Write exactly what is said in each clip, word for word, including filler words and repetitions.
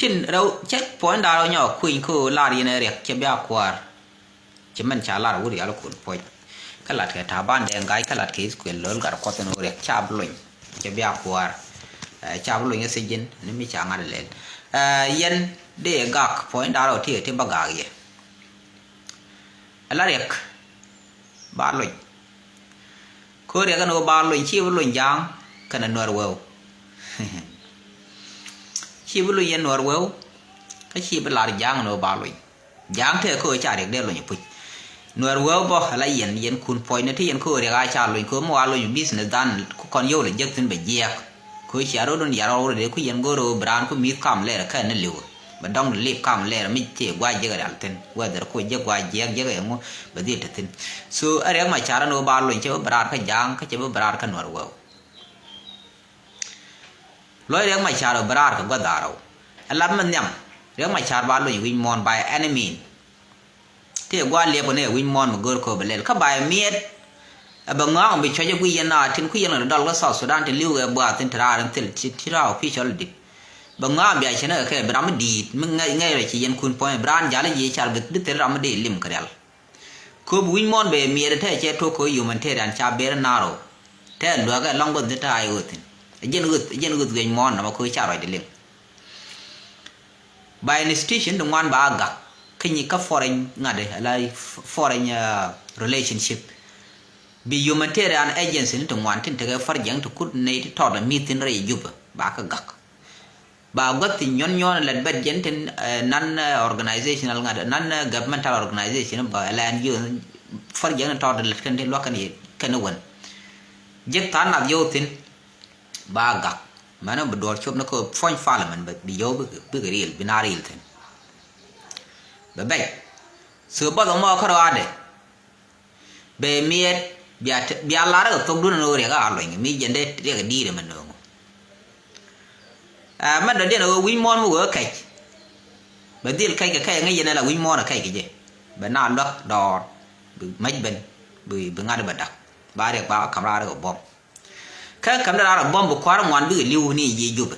Tin rɛw cɛ puɔ̱ny da̱a̱r rɛw nyɔk kui̱ny kä lar yɛn ɛ riɛk cɛ bia kua̱r. Cɛ mɛn ca lar wur yal kun puɔ̱ny. Kä lat kɛ Taban Deng Gai kä lat kɛ Iskuɛl Lol Gat Kuɔth ɛn ɣöö riɛk ca bi lony. Cɛ bia kua̱r. Ɛ, ca bi lony ɛ thiec ji̱n ni mi ca ŋa̱t ɛ lɛl. Ɛ, yɛn dee gak puɔ̱ny da̱a̱r rɛw ti ti bä gak yɛ. Ala riɛk ba lony. Ko riɛk ɛn ɣöö ba lony, ci bi lony Ja̱a̱ŋ kɛnɛ Nuɛr Weu. Ci bi lony yɛn Nuɛr Weu, kä ci bi lar Ja̱a̱ŋ ɛn ɣöö ba lony. Ja̱a̱ŋ tëë kä ɣöö ca riɛk dee lony puc. Nuɛr Weu bä ala yɛn, yɛn kun puɔ̱ny ni ti yɛn kä ɣöö riɛk a ca lony, kä ɣöö mi wa lony business dan kɔn yio̱w lɛ jek thi̱n bɛ jiɛɛk. Kɛ cia rot wun yar ɣɔw rot dee ku yɛn go̱r ɣöö bi raan ku mi̱th kam lɛɛr kɛn ni li̱w. Bɛ dɔ̱ŋ lip kam lɛɛr mi tëë gua̱c jiäk rial thi̱n. Whether ku jiäk gua̱c jiäk, jiäk ɛŋu, bɛ dhil te thi̱n. So, ɛ Riɛk Macar ɛn ɣöö ba lony cɛ bi raar kä Ja̱a̱ŋ, kä cɛ bi raar kä Nuɛr Weu. Luɔc Riɛk Macar ɣöö bi raar kä gua̱th dhaarɔw. Ɛ lap mi nhiam, Riɛk Macar ba lony wi̱c muɔ̱ɔ̱n by any mean. Tëë gua̱a̱th liɛp kɔn ëë wi̱c muɔ̱ɔ̱n mi go̱o̱r kööp ɛ lɛl. Kä ba ɛ miɛt, ɛ bɛ ŋɔ̱a̱ŋ bi cuɔ̱c ɛ guic yɛn a tin kui̱ yɛn ɛ dɔl kä South Sudan ti li̱w ɛ buath tin ti raar in thil ti, ti raar official dit. Bɛ ŋɔ̱a̱ŋ bia cɛ ni kɛ kɛ bi ram mi di̱i̱t mi ŋäc, ŋäc rɔ ci yɛn kun puɔ̱ny bi raan jal i̱ yiëë car bi, bi thil ram mi dee lim kɛ rial. Kööp wi̱c muɔ̱ɔ̱n bɛ ɛ miɛt ɛ tɛɛ cɛ tuɔk kɛ humanitarian ca ber ɛ naar ɔ. Tɛɛ luäk ɛ lɔ̱ŋ guäth ti ta̱a̱ i̱ ɣöth thi̱n. Ɛ jɛn ɣöth, ɛ jɛn ɣöth wi̱c muɔ̱ɔ̱n nɔmɔ kɛ ca rɔc di lim. Ba institution ti ŋuan ba a gak kä nyi kä foreign ŋa̱t ala foreign, uh, relationship. Bi humanitarian agency ni ti ŋuan tin tekɛ farjiɛŋ ti kut nɛy ti tɔt a mi̱th tin rɛy Juba ba kä gak. Ba gua̱th ti nyuɔn nyuɔn lɛt bɛt jɛn tin, eh, non, eh, organizational ŋa̱t, non, eh, governmental organization ba ala ɛn ji̱ farjiɛŋ ni tɔt lɛt kɛn ti lua̱k kɛn yɛ kɛn wän. Jek tha̱a̱ŋ nath yio̱w thi̱n. Ba gak mɛn bi duɔl cop ni kä puɔ̱ny parliament bɛ bi yio̱w bikɛ, bikɛ riil bi na riil thi̱n. Bɛ bɛc. So bɔth ɛmɔ kärɔaadɛ bɛ miɛt bia te, bia lar kɛ thok dun ni ɣöö riɛk a luɔ̱ny mi jɛn dee riɛk a di̱i̱r ɛmɛ nööŋ. Ɛ mɛn dɔ̱diɛn ɣöö wi̱c muɔ̱ɔ̱n mi wee kɛc. Bɛ dhil kɛc kɛ kɛc ŋäc yɛn ala wi̱c muɔ̱ɔ̱n a kɛc kɛ jɛ. Bɛ na luäk dɔɔr bi mäc ben bi, bi ŋa̱t bɛ da̱k. Ba riɛk ba ka̱m raar kɛ buɔ̱m. Kä ka̱m dee raar kɛ buɔ̱m bi kua̱r ŋuan bikɛ li̱w ni ji̱ Jubɛ.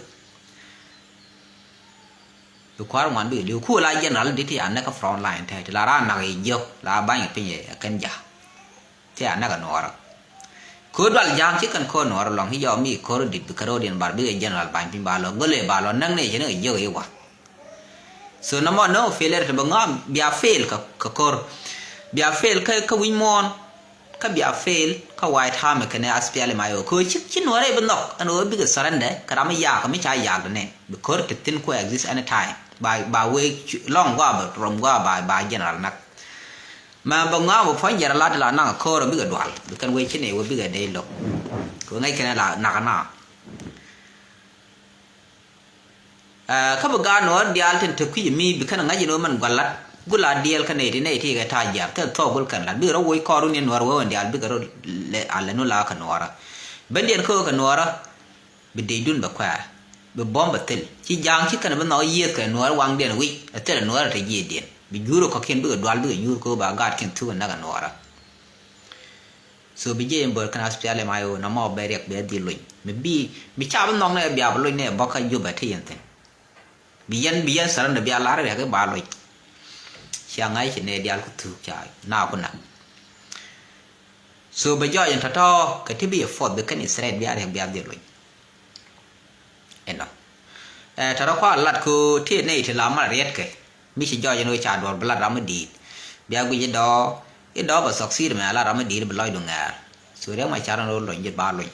Bi kua̱r ŋuan bikɛ li̱w ku la general di ti a näk kä front line te ti la raar nak i̱ jiök la ba̱ny kɛ piny ɛ kɛn ja̱. Ti a näk ɛ nuɔɔrä. Kɛ dual Ja̱a̱ŋ ci kɛn ko̱r nuɔɔrä lɔŋ i̱ jɔɔk mi ko̱r dit bi kärɔɔdiɛn bar bikɛ general ba̱ny piny ba lɔ gölë ba lɔ näk ni ci ni kɛ jiök i̱ wa. So nɔmɔ nɔ failure ti bɛ ŋɔam bia fail kä, kä ko̱r. Bia fail kä, kä wi̱c muɔ̱ɔ̱n. Kä bia fail kä White Army kɛnɛ S P L M I O. Kɛ ɣöö ci, ci nuɔrɛ bi nhɔk ɛn ɣöö bikɛ surrender kɛ ram mi yaak mi ca yaak dɛ nɛ. Bi ko̱r ti thin ku exist anytime. Ba, ba wee lɔŋ gua bɛ rom gua ba, ba general nak. Mɛ bɛ ŋɔam bɛ puɔ̱ny jɛr lat la naŋ ko̱r bikɛ dual. Bi kɛn wee ci nɛ wee bikɛ dee lo̱k. Kɛ wee ŋäc kɛnɛ la nak na. Ɛ, kä bi gaat nuɔɔr diaal tin te kui̱c mi bi kɛn ŋa̱c in wä mɛn gua̱l lat gula diɛɛl kä nɛy ti nɛy ti kɛ ta̱a̱ jiath kɛ thɔɔk gul kɛn lat bikɛ rɔ woc kɔɔr wun in nuɔɔr wee wän diaal bikɛ rɔ lɛ alɛ nu la kɛ nuɔɔrä. Bendiɛn kä wä kɛ nuɔɔrä bi dee dun bɛ kuɛɛr bi buɔ̱m bɛ thil ci Ja̱a̱ŋ ci kɛn bi nhɔk yiëëth kɛ nuɔɔrä waŋdiɛn wi̱c ɛ thil ɛ nuɔɔrä te jiɛɛdiɛn bi juur ɛ kɔ̱kiɛn bikɛ dual bikɛ nyuur kɛ wä ba gaat kiɛn thuk ɛ näk ɛ nuɔɔrä. So bi jiɛ in bör kɛn S P L M I O nɔmɔ bɛ riɛk bɛ dhil lony mi bi mi ca bi nhɔk nɛ bia bi lony nɛ bɔkä Jubɛ ti yɛn thin. Bi yɛn, bi yɛn surrender bia lar riɛk i̱ ba lony. Cia ŋa̱c ci nɛ diaal ku thuk ca na ku nak. So bɛ jɔɔc in tɔ̱tɔ̱ kɛ ti bi yɛ fourth bi kɛn Israel bia riɛk bia dhil lony. Inɔ. Ɛ, tɔrɔ kua lat ko ti nɛ iti la mal riɛtkɛ. Mi ci jɔɔc ɛn ɣöö ca duɔr bi lat ram mi di̱i̱t. Bia guic idɔɔ, idɔɔ bɛ thɔk thi̱i̱r mɛ a lat ram mi di̱i̱t bi lɔcdu ŋɛɛr. So riɛk ma car ɛn ɣöö lony ji̱ ba lony.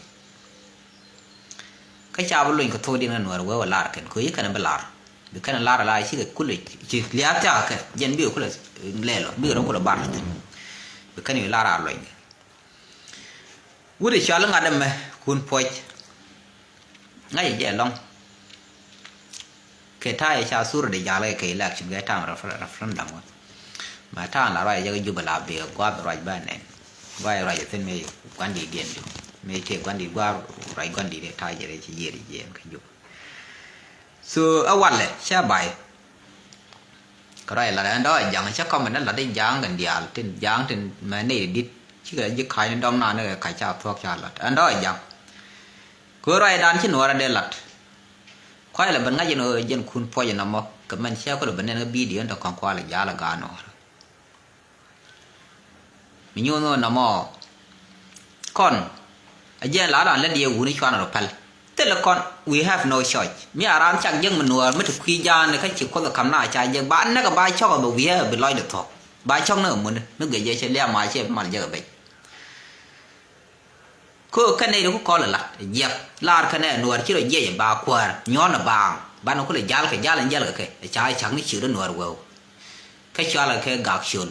Kä ca bi lony kɛ thok diɛn kɛ nuɛɛr wee wä lar kɛn ko yi kɛn bi lar. Bi kɛn lar la ci kɛ kulɛ ci lia̱a̱ thiakä kɛ jɛn bikɛ kulɛ lɛl ɔ bikɛ rɔ kulɛ bar thi̱n. Bi kɛn yu lar a lony kɛ. Wut i̱ cɔal i̱ ŋa̱t ɛmɛ kun puɔc. Ŋa̱c ɛ jɛ ɛlɔ̱ŋ. Kɛ ta̱a̱ yɛ ca thur dee jal kɛ kɛ election kɛ ta̱a̱ refer-, referendum wä. Mɛ ta̱a̱ la ruac ɛ jɛ kɛ Jubɛ la bikɛ gua̱a̱th ruac bä nɛn. Gua̱a̱th ruac ɛ thi̱n mëë gua̱ndi̱t diɛn di̱. Mëë tëë gua̱ndi̱t gua̱a̱th ruac gua̱ndi̱t dee ta̱a̱ jɛ rɛy ci yiëër jiɛɛn kɛ Jubɛ. So ɛ walɛ cɛ bay. Kɛ ruac lat ɛn dɔ̱ ɛ ja̱ŋ cä kɔmɛ ni lat i̱ ja̱ŋ kɛn diaal tin ja̱ŋ tin mɛ nɛy ti di̱t cikɛ ji̱ ka̱c ni dɔ̱ŋ naan ni kɛ ka̱c ca thuɔ̱k ca lat ɛn dɔ̱ ɛ ja̱ŋ. Kɛ ruacdan ci nuɔɔrä dee lat. Pay la ben ŋa̱c ɛn ɣöö jɛn kun puɔc ɛn nɔmɔ kɛ mɛn ciɛ kɔl ben nɛn kä bidio ɛn tɔ kɔn kual ɛ jal ɛ gaan ɔɔr. Mi nyuun ɣöö nɔmɔ kɔn a jɛn la ran lät yɛ wuni cuan rɔ päl. Thilɛ kɔn, we have no choice. Mi a ran cak jek mi nuɔɔr mi ti kui̱ ja̱a̱n kä ci kuoth ɛ ka̱m na ca jek ba näk ɛ ba cɔk ɛ bɛ wi̱i̱ ɛ bi lɔcdɛ thuɔ̱k ba cɔk ni ɛ muni mi gec jɛ cɛ liam a cɛ mal jek ɛ bec. Kö kɛn nɛy ti ku kɔl ɛ lat ɛ jiɛk lar kɛn ɛ nuɔɔr ci rɔ jiɛc ɛ ba kuäär nyuɔ̱n ɛ baaŋ banɛ kulɛ jal kɛ jal ɛn jɛl kɛ kɛ ɛ ca ɛ cak ni ciöt ɛ nuɔɔr weu. Kä cɔal kɛ kɛ gak ciöl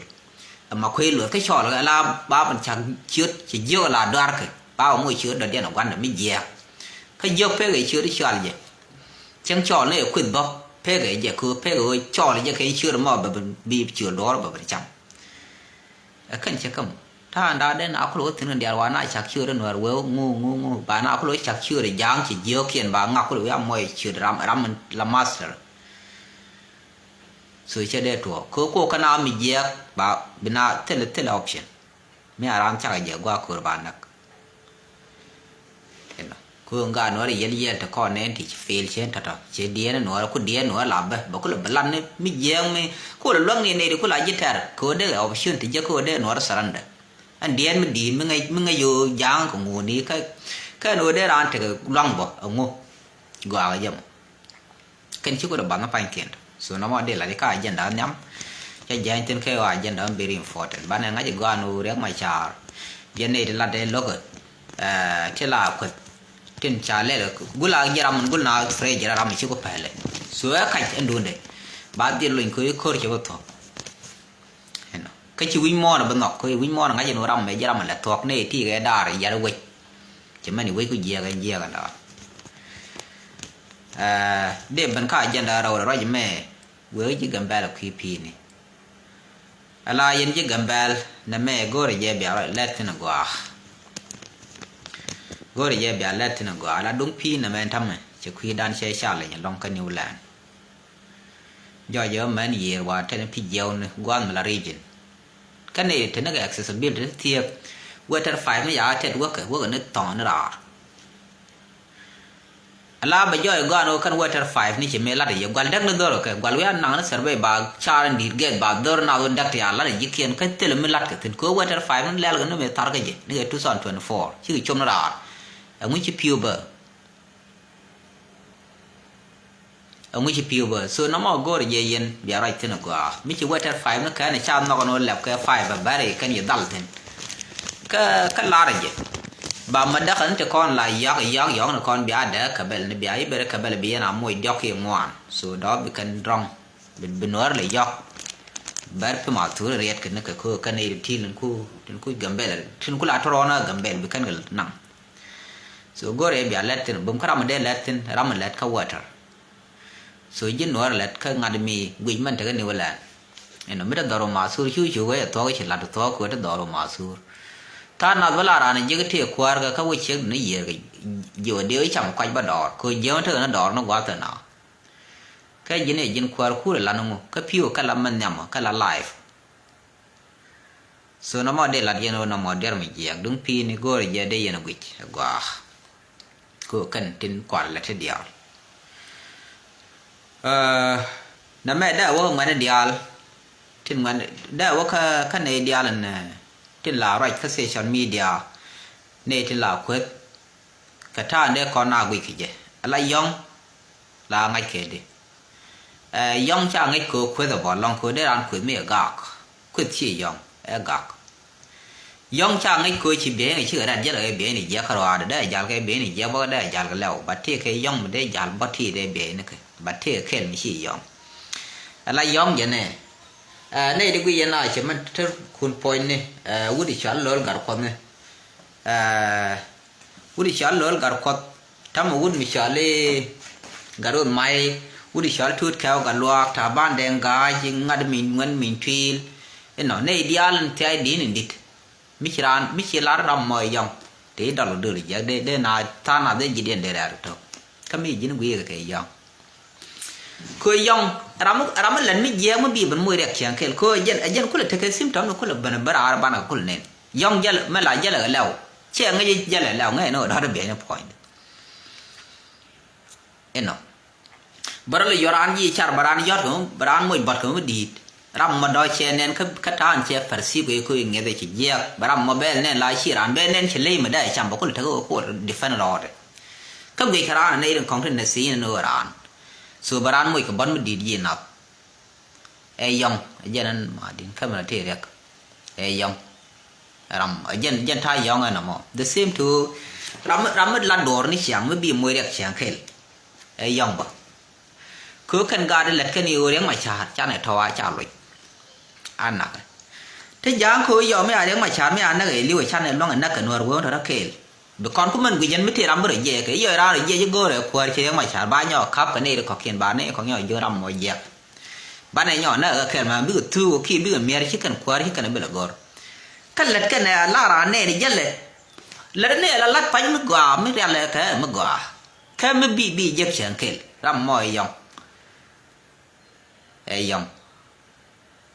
ɛ ma kuey luɔth kä cɔl kɛ la ba ban cak ciöt ci jiök ɛ la duarkɛ ba wä moc ciöt dɔ̱diɛn ɛ gua̱ndɛ mi jiɛɛk. Kä jiök pek ɛ ciöt cɔal jɛ cäŋ cɔl ni ɛ kueth bä pek ɛ jɛ kö pek ɛ ɣöö cɔl jɛ kɛ ciöt mɔ bɛ bi ciöl duɔ̱ɔ̱r bɛ bi cam. Ɛ kɛn cɛ käm ta̱a̱ nda̱a̱ den a kulɛ wä thi̱n kɛn diaal wa na cak ciööri nuɛɛr wee ŋu ŋu ŋu ba na kulɛ wä cak ciööri ja̱a̱ŋ ci jiöökiɛn ba ŋak kulɛ wä a muɔc ciööri ram ram la master. So cɛ dee tuɔɔk kɛ kok kä na mi jiɛɛk ba bi na thilɛ thilɛ option. Mi a ram cakɛ jɛ gua̱a̱ köör ba näk. Inɔ kö ŋa nuɔrɛ yɛl yɛl ti kɔn nɛn ti ci fail cien tɔtɔ ci diɛn nuɔrɛ ku diɛn nuɔrɛ la bɛ bɛ kulɛ bɛ lat ni mi jiɛŋ mi kulɛ luäŋ ni nɛy ti kulɛ a ji̱ tɛr kö dee opportunity jɛ kö dee nuɔrɛ surrender. Ɛn diɛn mi di̱i̱t mi ŋäc mi ŋäc yo̱o̱ ja̱a̱ŋ kɛ ŋuuni kä kɛn ɣöö dee raan tekɛ luaŋ bɔ ɛŋu gɔakɛ jɛ mɔ. Kɛn ci kut ɛ bath ni pany thi̱n. So nɔmɔ di lat ikä agenda nhiam. Cä jɛny thi̱n kɛ agenda very important. Banɛ ŋa̱c i̱ gɔaa ni wä Riɛk Macar. Jɛ nɛy ti lat dee lo̱k ɛ ti la kueth. Tin ca lɛl gul a ji̱ ram min gul na free ji̱ ram mi ci ku pɛlɛ. So ɛ kac ɛn duundɛ. Ba dhil lony kö i̱ ko̱r cɛ bä thuɔ̱k. Ɛnɔ kä ci wi̱c muɔ̱ɔ̱n bi nhɔk kö i̱ wi̱c muɔ̱ɔ̱n ŋa̱c in wä ram mɛ ji̱ ram lɛ thuɔ̱k ni ti kɛ daar yɛr wec. Cɛ mɛn i̱ wec ku jiɛɛk ɛn jiɛɛk ɛn daar. Dee ben ka agenda rɛw rɛ ruac mɛ wee ji̱ Gambɛl kui̱ pi̱i̱ni. Ala yɛn ji̱ Gambɛl nɛ mɛ go̱o̱rɛ jɛ bia lɛt thin gɔaa. Go̱o̱rɛ jɛ bia lɛt thin gɔaa ala duŋ pi̱i̱n nɛ mɛ tamɛ cɛ kui̱dan cɛ cal in lɔŋ kä New Land. Jɔc ɛ mɛn yiëër wa tɛn pi̱c jiɛwni gua̱a̱th mi la region. Kɛn i̱ teni kɛ accessibility ti thiëëk. Weter five mi yakä tɛt wäkɛ wäkɛ ni thɔ̱ŋ ni raar. Ala bɛ jɔc gɔaan wä kɛn weter five ni ci mëë lat i̱ yɛ gual däk ni dhor kɛ gual wi̱i̱ a naŋ ni survey ba car in di̱i̱t gɛth ba dhor nath wä däk ti a lat i̱ ji̱kiɛn kä thilɛ mi lat kɛ thi̱n kɛ weter five ni lɛl kɛ ni mëë thar kä jɛ ni kɛ two thousand twenty-four cikɛ com ni raar. Ɛŋu ci pi̱u bä. Ɛŋu ci pi̱u bä so nɔmɔ go̱o̱r jɛ yɛn bia ruac thi̱n agɔaa mi ci weter five ni kɛn ca nhɔk ni wä lɛp kɛ five bä bɛr i̱ kɛn yi dhal thi̱n. Kä kä lar jɛ ba ma däk ni ti kɔn la yɔak yɔak yɔak ni kɔn bia dee käbɛl ni bia i̱ ber käbɛl bi yɛn a moc diɔk i̱ ŋuan so dɔɔk bi kɛn drɔŋ. Bi nuäär lɛ yɔak bɛr pi ma thuri riɛt kɛ ni kɛ köök kɛn i̱ ti tin ku tin ku gambɛl tin ku la tɔrɔɔn a gambɛl bi kɛn kɛ naŋ. So go̱rɛ bia lɛt thi̱n bum kä ram mi dee lɛt thi̱n ram mi lɛt kä water. So ji̱ nuɔr lɛt kä ŋa̱t mi guic mɛn tekä ni wä lɛn. Inɔ mi te dhɔr wä ma thur cu cu wee thuɔk ci lat thuɔk kuɛ te dhɔr wä ma thur. Tha̱a̱ŋ nath bä la raan jiäk ti kuäär kɛ kä wä ciek ni yiër kɛ jiɛ wä dee wä cam kuac bä dɔɔr kɛ jiäk tekɛ ni dɔɔr ni gua̱th ɛn a. Kɛ ji̱n i̱ ji̱n kuäär kur ilan ŋu kä pi̱w kä la mɛn nhiamä kä la life. So nɔmɔ dee lat yɛn ɣöö nɔmɔ diɛr mi jiɛɛk duŋ pi̱i̱ni go̱o̱rɛ jɛ dee yɛn guic ɛ gɔaa. Kɛ ɣöö kɛn tin kual lɛ ti diaal. Nɛmɛ dee wä ŋuɛ̈ni diaal tin ŋuɛ̈ni dee wä kä kä nɛy diaal in tin la ruac kä social media. Nɛy tin la kueth kɛ ta̱a̱ dee kɔn a guic kɛ jɛ ala yɔ̱ŋ. La ŋa̱c kɛ di ɛ yɔ̱ŋ ca ŋäc kɛ kueth ɛ bɔl lɔŋ kɛ dee raan kueth mi ɛ gak. Kueth ci yɔ̱ŋ ɛ gak. Yɔ̱ŋ ca ŋäc kɛ ci biɛy ni cikɛ rat jɛl kɛ biɛy ni jiɛk kärɔaadɛ dee jal kɛ biɛy ni jiɛk bä dee jal kɛ lɛw ba ti kɛ yɔ̱ŋ mi dee jal bä ti dee biɛy ni kɛ ba ti kɛ kɛl mi ci yɔ̱ŋ. Ala yɔ̱ŋ jɛ nɛ ɛ nɛy di guic yɛn a cɛ mɛn te kun puɔ̱nyni ɛ wut i̱ cɔal lo̱l gat kuɔthni. Ɛ wut i̱ cɔal lo̱l gat kuɔth. Tamɛ wut mi cɔal i̱ gat wut may wut i̱ cɔal tuut kɛw gat luaak ta̱a̱ ban dɛŋ ga̱a̱c i̱ ŋa̱t mi ŋuɛn mi tui̱l. Inɔ nɛy diaal in thia̱a̱c di̱n in di̱t mi ci raan mi ci lar ram mɔ i̱ yɔŋ. Te i̱ dɔl kɛ döl i̱ jiɛk dee dee na tha̱a̱n na dhee ji̱ diɛn dee rɛɛr i̱ to̱k. Kä mi ji̱n gui̱i̱kɛ kɛ yɔŋ. Kö yɔŋ ram ram mi lät mi jiɛɛk mi bi ben moc riɛk ciɛŋ kɛl kö ɛ jɛn kulɛ tekɛ symptom ni kulɛ ben ben raar banɛ kulɛ nen. Yɔŋ jɛl mɛ la jɛl ɛ lɛw ciɛ ŋäc jɛl ɛ lɛw ŋäc ni ɣä dɔ̱t ɛ biɛny ni puɔ̱ny. Inɔ Bä rɔ lɛ yɔr raan ji̱ car bä raan yɔt kɛ mɛ, bä raan moc bɔt kɛ mɛ di̱i̱t. Ram mɔ dɔ̱ cɛ nɛn kä, kä ta̱a̱n cɛ pɛr thip kɛ ko̱ i̱ ŋiɛth ɛ ci jiɛɛk. Bä ram mɔ bɛl nɛn la ci raan bɛ nɛn ci ley mɛ dee cam bä kulɛ tekɛ kɛ kuɔt defend rɔɔdɛ. Kä guic kɛ raan ɛ nɛy rin kɔŋ ti nɛ thi̱n ɛn ɣöö raan. So bä raan moc kɛ bɔt mɛ di̱i̱t ji̱ nath. Ɛ yɔŋ, ɛ jɛn ɛn ma di̱n kä mɛ la tëë riɛk. Ɛ yɔŋ. Ram, ɛ jɛn, jɛn ta̱a̱ yɔŋ ɛn ɛmɔ. The same to ram, ram mi la duɔɔr ni ciaŋ, mi bi moc riɛk ciaŋ kɛl. Ɛ yɔŋ bä. Kɛ ɣöö kɛn gaat lät kɛn i̱ ɣöö Riɛk Macar canɛ tɔ̱ a ca loc. A nak. Te ja̱a̱ŋ kɛ ɣöö yɔw mi a Riɛk Macar mi a näk ɛ li̱w ɛ canɛ luäŋ ɛ näk kɛ Nuäär wee wä tɔ̱ rɔ kɛɛl. Bi kɔn ku mɛn guic ɛn mi tëë ram bi rɔ jiɛc kɛ yɔw raan rɔ jiɛc i̱ go̱o̱rɛ kuäär ci Riɛk Macar ba nyɔk ka̱p kɛ nɛy ri kɔ̱kiɛn ba nɛy kɔ̱k nyɔk jiök ram mɔ jiɛk. Banɛ nyɔk näk ɛ kɛl mɛ bikɛ thuuk ɔ kiɛ bikɛ miɛr ci kɛn kuäär ci kɛn bi lɛ go̱r. Kä lät kɛn ɛ la raan nɛɛni jälɛ. Lät nɛɛ la lat pa̱ny mi gɔaa mi rialɛ kɛ mi gɔaa. Kä mi bi bi jek cäŋ kɛl ram mɔ ɛ yɔŋ. Ɛ yɔŋ.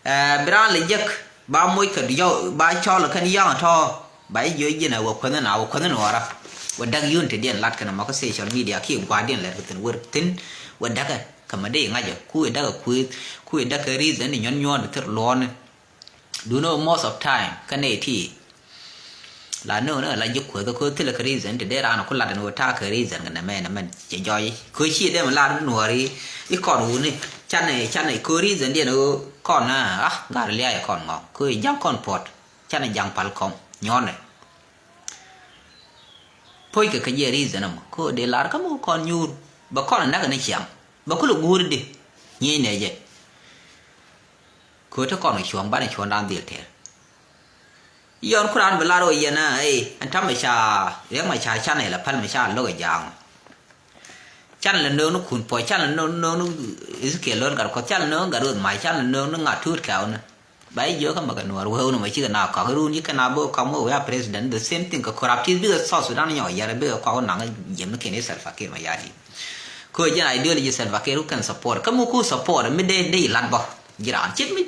Ɛ bi raan lɛ jek ba moc kɛ yɔw ba cɔl kɛn yɔŋ ɛ tɔ̱. Ba ji̱ jiöc ji̱n ɛ wä kuänh na wä kuänh nuɔɔra. Wä däk yun te diɛn lat kɛn ɛ mɔ kä social media kiɛ gua̱a̱r diɛn lɛt kɛ thi̱n wër thi̱n. Wä däkɛ kɛ mɛ dee ŋa̱cä ku wä däkɛ kuëth ku wä däkɛ ri̱th ɛn inyuɔ̱n nyuɔ̱ɔ̱n thir luɔ̱ɔ̱ni. Duundɛ wä most of time kä nɛy ti. La no̱o̱ŋ ni la ji̱ kuäth kä thilɛ kɛ reason ti dee raan ku lat ni wä ta̱a̱ kɛ reason kɛ nɛmɛ nɛmɛn cɛ jɔɔc. Kɛ ci dee mi lar ni nuɔɔri i̱ kɔn wuni. Canɛ canɛ kɛ reason diɛn ɣöö kɔn ah gar lia̱a̱ kɔn ŋɔ̱ kɛ ja̱ŋ kɔn puɔ̱t. Canɛ ja̱ŋ pal kɔn nyuɔ̱nɛ. Puɔ̱ckɛ kɛ jiɛ reason ɛmɔ kɛ dee lar kä mi kɔn nyuur bɛ kɔn näk ni ciaŋ bɛ kulɛ guuri di nyieny nɛ jɛ. Kɛ te kɔn cuɔ̱ŋ banɛ cuɔ̱ŋdan dhil tɛr. Yɔn ku raan bi lar wä yɛn a ey ɛn ta̱mɛ ca Riɛk Macar canɛ la päl mɛ ca lo̱k ɛ ja̱a̱ŋ. Canɛ la nööŋ ni kun puɔ̱c canɛ la nööŋ ni Ezekiel Lon Gatkuɔth canɛ la nööŋ ni Gatwec Mac canɛ la nööŋ ni ŋa̱t tuut kɛɛwni. Ba ji̱ jiök kä mɛ kɛ nuɔɔr wee wun mɛ cikɛ na kɔak run ji̱ kɛn a bä kɔak mɛ wee a president the same thing kɛ corrupt ti bikɛ South Sudan nyɔk yɛrɛ bikɛ kɔak wä naŋ jiɛm ni kɛn i̱ Salva Kiir mɛ ya̱di̱. Kɛ wee jɛn ideology Salva Kiir who can support kä mi ku support mi dee dee ilat bä ji̱ raan ci mi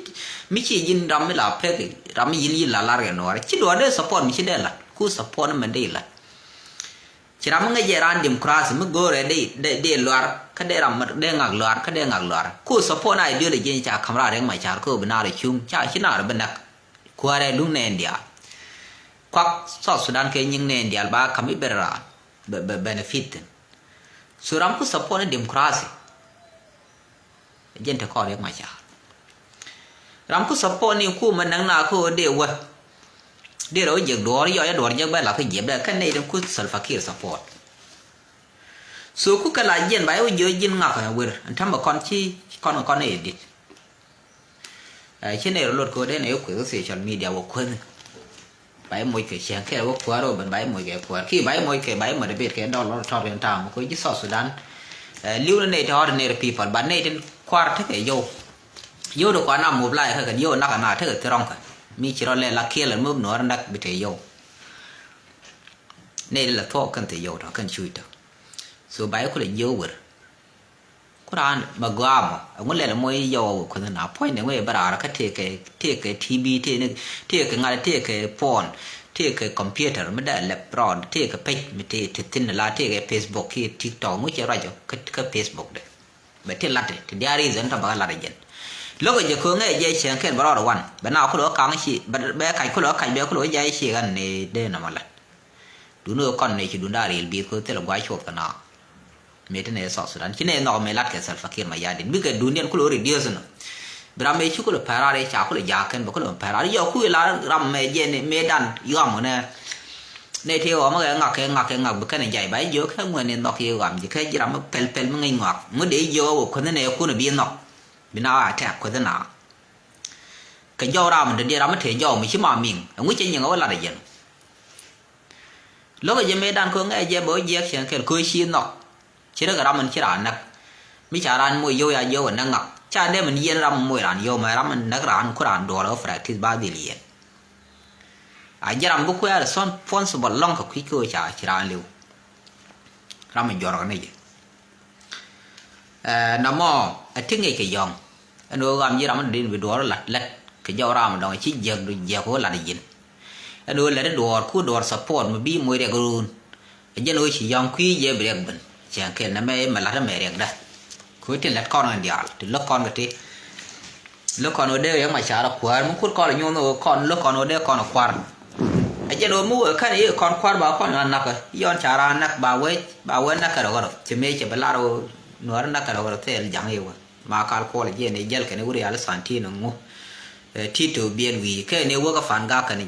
mi ci ji̱n ram mi la pek ram mi yil yil la lar kɛ nuɔɔr ci duɔɔr dee support mi ci dee lat ku support ni mɛ dee ilat. Ci ram mi ŋäc jɛ raan democracy mi go̱o̱rɛ dee dee dee luar kä dee ram dee ŋak luar kä dee ŋak luar ku support na ideology ni ca ka̱m raan Riɛk Macar kä bi naar cuŋ ca ci naar bi näk. Kuäärɛ duŋ nɛ India. Kuak South Sudan kɛ nyiŋ nɛ India ba ka̱m i̱ ben raan bɛ bɛ benefit thin. So ram ku support ni democracy. Jɛn te kɔn Riɛk Macar. Ram ku support ni ku mɛ näk na kä dee wä. Dee rɛ wä jek duɔɔr yɔc a duɔɔr jek bɛ la kä jiɛp dɛ kɛn nɛy den ku Salva Kiir support. So ku kɛ la jiɛn ba yɛ wä jiɛ ji̱n ŋak ɛ wer ɛn ta̱mɛ kɔn ci kɔn kɔn nɛy dit. Ɛ ci nɛy rɔ lot kɛ wä dee nɛy wä kueth wä social media wä kueth. Ba i̱ moc kɛ cäŋ kɛ wä kuäär wä ben ba i̱ moc kɛ kuäär ki ba i̱ moc kɛ ba i̱ moc debate kɛ dɔl lɔr tɔr kɛ ta̱a̱ŋ kɛ ji̱ South Sudan. Ɛ li̱w ni nɛy ti ordinary people but nɛy tin kua̱r tekɛ yio̱w. Yio̱w ti kua̱r na mobilise kɛ kɛn yio̱w nak na tekɛ thi rɔ̱ŋ kɛ mi ci rɔ lɛ la kiɛl ɛn mop nuɔɔr nak bi te yio̱w. Nɛy ti la thuɔk kɛn thi yio̱w tɔ kɛn cuc tɔ. So ba i̱ kulɛ yio̱w wer. Ku raan mɛ gɔaa mɔ ɛŋu lɛl mɔ i̱ yɔw a wä kuänh na puɔ̱ny ni ŋuɛ bä raar kä tëëkɛ tëëkɛ T V tëëkɛ tëëkɛ ŋa̱t tëëkɛ phone tëëkɛ computer mi dee lɛp rɔɔd tëëkɛ pec mi tëë ti thi̱n la tëëkɛ Facebook kiɛ TikTok ŋu cɛ ruac kä kä Facebook de. Bɛ ti lat ti diaar i̱ dhɛn tɔ bä kä lat jɛn. Lo̱kɛ jɛ ko̱ŋɛ jɛ cɛŋ kɛn bä rɔɔd wan bɛ na kulɛ wä kaŋ ci bɛ kac kulɛ wä kac bɛ kulɛ wä jay ci ɣän ni dee nɔmɔ lat. Duni wä kɔn ni ci dunda ril bi̱i̱th ko̱ thilɛ gua̱c cuɔth kɛ na. Mëë ti nɛ South Sudan ci nɛ nhɔk mëë lat kɛ Salva Kiir Mayardit bikɛ dundiɛn kulɛ reduce nɔ. Bi ram mëë ci kulɛ pɛr ar ca kulɛ ja̱a̱k kɛn bɛ kulɛ pɛr ar yɔ kui̱ la ram mëë jɛ ni mëë dan yɔam wä nɛ. Nɛ ti ɣɔm kɛ ŋak kɛ ŋak kɛ ŋak bi kɛn jay ba jiök kɛ ŋuɛn ni nhɔk yi ɣɔam ji̱ kɛ ji̱ ram mi pɛl pɛl mi ŋäc ŋɔak ŋu dee jiök wä kuänh nɛ kun bi nhɔk. Bi na wa tɛk kuänh na. Kɛ jɔw ram mi dee diɛ ram mi te jɔw mi ci ma miŋ ɛŋu cɛ nyiŋ wä lat ɛ jɛn. Lo̱kɛ jɛ mëëdan kɛ ɣöö ŋɛɛ jɛ bɛ wä jiɛk cieŋ kɛl kɛ ɣöö ci nhɔk. Ci rɛ kɛ ram in ci raan näk. Mi ca raan moc yio̱w ya jiɔk ɛ näk ŋak ca dee min yiɛn ram in moc raan yio̱w mɛ ram in näk raan ku raan duɔl ɛ wä practice ba dhil yiɛn. A jɛ ram bi kuɛɛr responsible lɔ̱ŋ kɛ kui̱c kɛ ɣöö ca ci raan li̱w. Ram in jɔrkɛ ni jɛ. Ɛ nɔmɔ ɛ ti ŋic kɛ yɔ̱ŋ. Ɛn ɣöö ɣam ji̱ ram mi dɔ̱di̱n bi duɔɔr lat lät kɛ jɔw ram dɔ̱ŋ ci jiäk du jiäk ɣöö lat ji̱n. Ɛn ɣöö lät i̱ duɔɔr ku duɔɔr support mi bi moc riɛk ruun. Ɛ jɛn ɣöö ci yɔ̱ŋ kui̱ jɛ bi riɛk ben cieŋ kɛl nɛmɛ mɛ lat mɛ riɛkdä. Kɛ Kɛ ɣöö tin lät kɔn kɛ diaal ti lo̱k kɔn kɛ ti lo̱k kɔn ɣöö dee yɛ ma car a kuäär mi kut kɔn a nyuɔn ɣöö kɔn lo̱k kɔn ɣöö dee kɔn a kuar. A jɛn ɣöö mi wee kɛn i̱ kɔn kuar ba kɔn a nakä yɔn car a nak ba wee ba wee nak kɛ rɔ kɛ rɔ cɛ mëë cɛ bi lar ɣöö nuäär nak kɛ rɔ kɛ rɔ thil jaŋ i̱ wä. Ma kal kuɔl jiɛn i̱ jäl kɛn i̱ wä rial i̱ santin i̱ ŋu. Tito biɛl wi̱i̱ kɛn i̱ wä kɛ fan gak kɛn i̱